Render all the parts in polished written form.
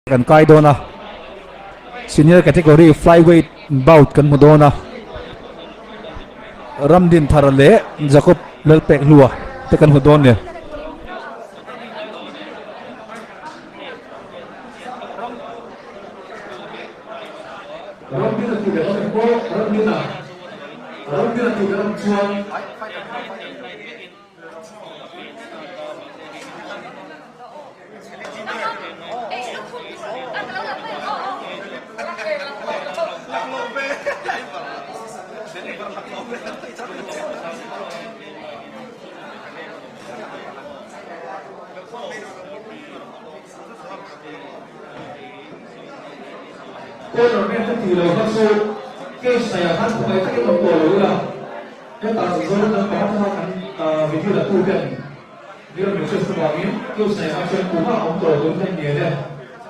Kan kai dawn a, senior category flyweight bout kan hmu dawn a, Ramdinthara leh Jacob Lalpekhlua te kan hmu dawn ni. Ramdina tih leh awm pawh Ramdina Ramdina tih leh awm chuan. Corner men ka tih lo kha chu case hnaihah khan khawngaih takin awm tawh lo ila, hetah Mizoram lam panga atanga kan video la tu ten Miram request avangin case hnaihah chuan tumah awm tawh lo turin ka innel e.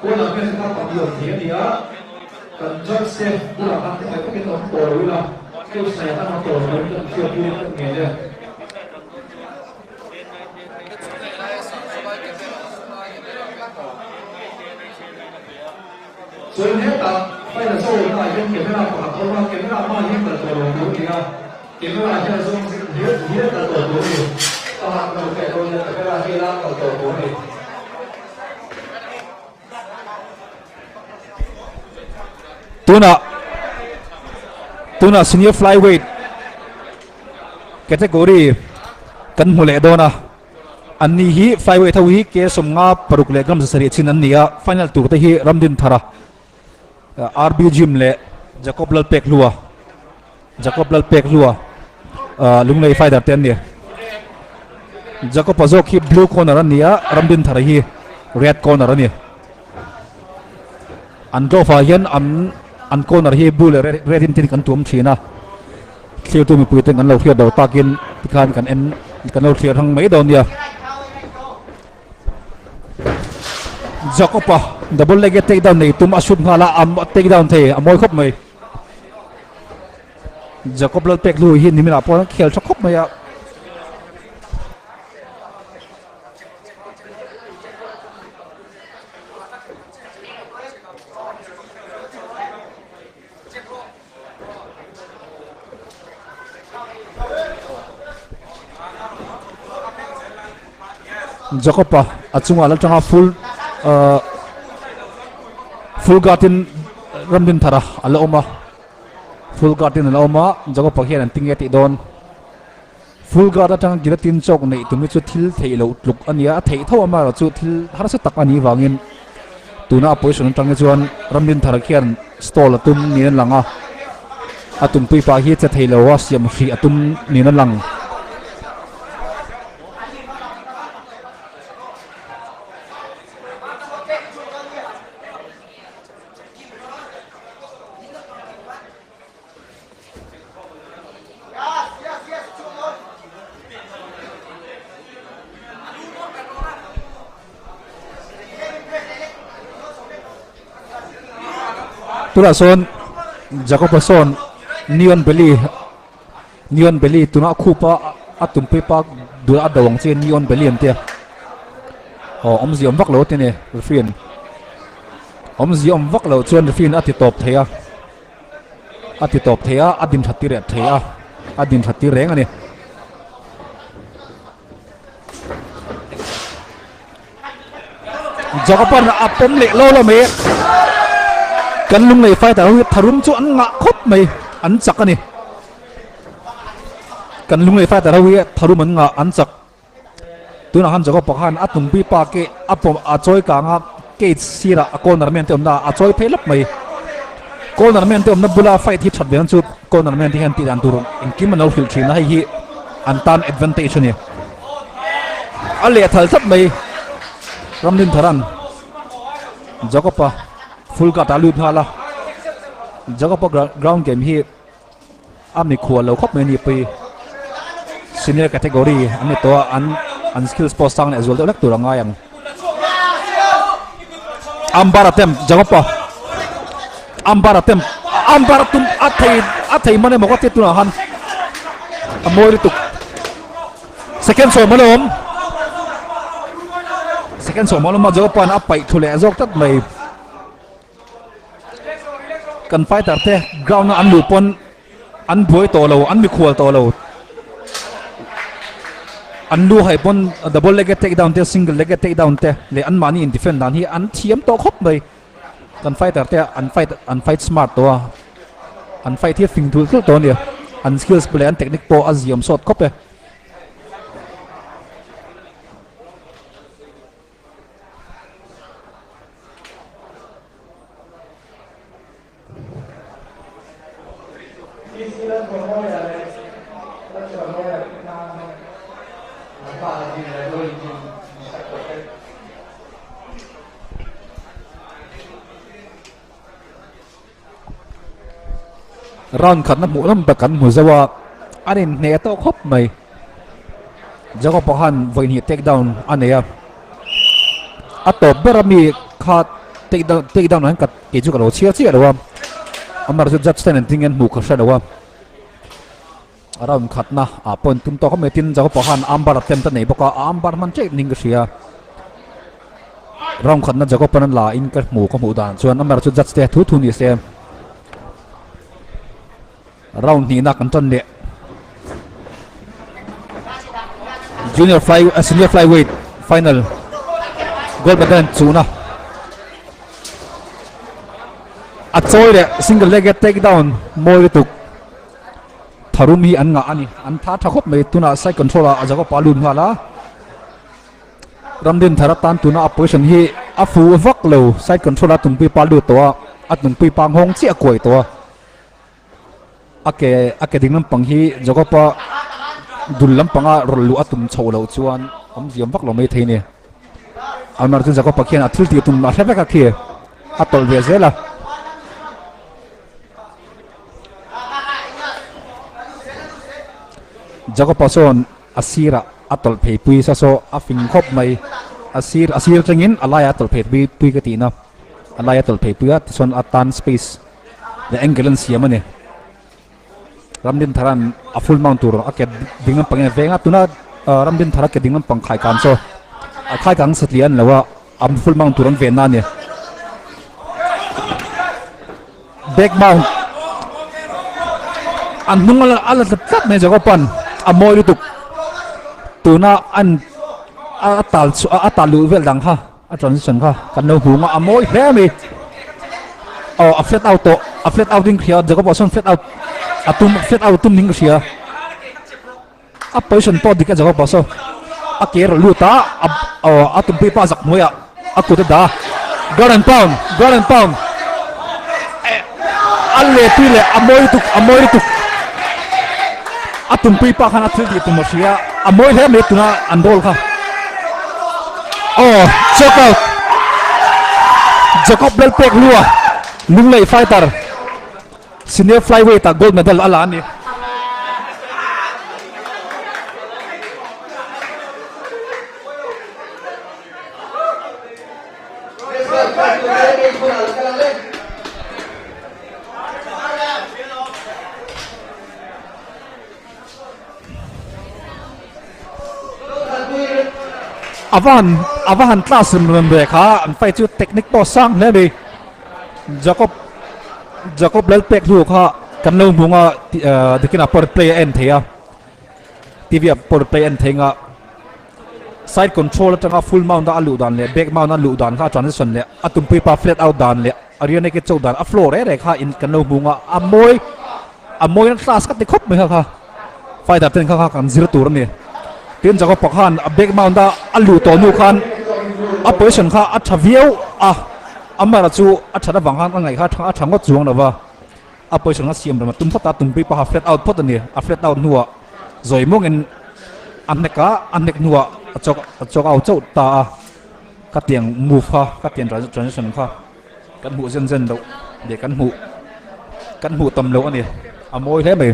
Corner men te kha pahnih awm thei a ni a, kan judge te bulah khan khawngaih takin awm tawh lo ila, case hnaihah khan awm tawh lo turin ka inhriat turin ka innel e. Chuan hetah final zawhna ah hian camera pakhat a awm a, camera hmaah hian kal tawh lo tur a ni a, camera hian a zawng zing hliah hliah kal tawh tur a ni, pakhat lo feh dawn nia camera hi la kal tawh tur a ni. Tunah tunah senior flyweight category kan hmu leh dawn a. An ni hi flyweight ho hi K 56 leh gram 7 chin an ni a, final tur te hi Ramdinthara, RB Gym leh Jacob Lalpekhlua, Jacob Lalpekhlua Lunglei fighter te an ni. Jacob-a zawk hi blue corner an ni a, Ramdinthara hi red corner a ni. An glove ah hian an an corner hi blue leh red in tin kan tuam thin a. Thlir tu mipui ten kan lo hriat do takin tikhan kan en kan lo thlir hang mai dawn nia. Jacob-a double leg take down nei tum a shoot nghal a, a take down thei a mawi khawp mai. Jacob Lalpekhlui hi niminah pawh an khel tha khawp mai a. Jacob-a a chungah la tanga full ah full guard in Ramdinthara a la awm a full guard in a la awm a Jacob-a hian an tinge tih dawn. Full guard atanga giratin chawk neih tum hi chu thil theih loh tluk a nia, a theih tho amaherawh chu thil harsa tak a nih vangin tuna a position atang hi chuan Ramdinthar khian stall a tum niin a lang a, a tumpui pah hi che thei lo a siam hrih a tum niin a lang. Tunah sawn Jacob-a sawn Neon Belly Neon Belly tunah khupa a tumpui pa dul a do ang che Neon Belly an tia aw awmzia awm vak lo a ti a ni referee in awmzia awm vak lo chuan referee in a ti tawp thei a. A ti tawp thei a, a din that tir reh thei a, a din that tir reng a ni. Jacoban a pawm leh lo lo mai kan lunglei fighter ho hi tharum chu an ngah khawp mai an chak a ni kan lunglei fighter ho hi tharum an ngah an chak tunah khan Jacob khan a tumpi pa ke a pawm a chawi kang a cage sirah a corner man te awmna a chawi phei lap mai corner man te awmna bula fight hi that ve ang chu corner man te hian tih dan tur engkim an lo hrilh thin a hei hi an tan advantage a ni a leh thal tlat mai Ramdintharan Jacob a full guard a lut nghal a Jacob a ground game hi A mikhual lo khawp mai a ni pui. Senior category an ni tawh a, an an skills pawh sang leh zual deuh hlek tur a ngai ang. Ambar attempt Jacob-a Ambar attempt Ambar tum a thei a thei man emaw ka ti tunah khan a mawi lutuk. Second sawm a lo awm. Second sawm a lo awm a Jacob-a'n a paih thlu leh zawk tlat mai. Kan fighter te ground a an luh pawn an buai tawh lo, an mikhual tawh lo. An lu hai pawn double leg take down te, single leg take down te leh an mahni in defend dan hi an thiam tawh khawp mai. Kan fighter te an fight an fight smart tawh a, an fight hi a fing thul thul tawh a nia. An skills leh an technique pawh a ziam sawt khawp e. Round khatna hmuh lam tak kan hmu zo a, an inhneh tawh khawp mai. Jacob pawh khan vawi hnih take down a nei a, a tawp ber a mi kha take down take down ah hian ka kei chu ka lo chhiar chiah lo a, amah chu judge ten engtin nge an hmuh ka hre lo a, round khatna ah pawh in tum tawk a mai tin Jacob pawh khan arm bar attempt a nei bawk a, a arm bar hman chiah ning ka hria, round khatna Jacob pawn a la in ka hmu ka hmuh dan chuan amah chu judge te thu thu ni se. Round hnihna kan tan leh. Junior fly uh, senior flyweight final gold medal chuna. A chawi leh single leg take down mawi lutuk. Tharum hi an ngah ani. An tha tha khawp mai tuna side control a Jacob pa lut nghal a. Ramdin thar atan tuna a position hi a fu vak lo side control a tumpui pa lut tawh a a tumpui pa nghawng chiah a kuai tawh a. A ke a ke ding lampang hi Jacob-a dul lampanga rawn luh a tum chhoh loh chuan awmziam vak lo mai thei a ni. Amar chu Jacob-a khian a thil tih tum a hre vek a khi a tawlh ve zel a. Jacob-a chuan a sirah a tawlh phei pui sa saw a fing khawp mai. A sir a sir atangin a laiah a tawlh phei pui pui ka tihna a laia tawlh phei pui a tichuan a tan space The angle an siam a ni. Ramdinthara'n a full mount tur a ke ding lampang in a veng a, tuna Ramdinthara ke ding lampang khai kang chu a khai kang satliah a ni lo a, a full mount tur an ven na a ni. Back mount an hnung a la tlat tlat mai Jacob-a'n a mawi lutuk tuna an a tal chu a tal luh vel dang kha. A transition kha kan lo hmu a, a mawi hle a ni. Aw a flat out tawh, a flat out in ka hria, Jacob ah sawn flat out a tum flat out a tum niin ka hria. A position pawh dik a Jacob ah saw a ke rawh lut a, aw a tumpui pa zak hnuaiah a kut a dah a. Ground and pound, ground and pound. A let tui leh a mawi lutuk, a mawi lutuk. A tumpui pa khan a thil tih tum a hria, a mawi hle mai tuna an roll kha. Aw, check out. Jacob Lalpek Lua, Lunglei fighter, senior flyweight ah gold medal a la a ni. A va han a va han class rem rem ve kha an fight chu technique pawh sang hle mai Jacob Jacob Lalpek hnu kha kan lo hmu nga dikin ah pawh replay a en thei a T V ah pawh replay a en thei nga. Side control atanga full mount a a luh dan leh back mount a luh dan kha a transition leh a tumpui pa flat out dan leh a rear naked choke dan a flow reh reh kha in kan lo hmu nga a mawi a mawi na class ka ti khawp mai kha kha fighter ten kha kha kan zir tur a ni. Tin Jacob pa khan a back mount a a luh tawh hnu khan a position kha a tha viau a amaherawhchu chu a that avang khan a ngaih kha a tha ngawt chuang lo va a position kha siam rem a tum phawt a tumpui paha flat out phawt a ni a flat out hnuah Zawi mawngin a hnek a, a hnek hnuah a chawk a chawk au chauh ta a, ka tiang move kha ka tiang transition kha kan hmuh zen zen loh leh kan hmuh kan hmuh tam loh a ni, a mawi hle mai.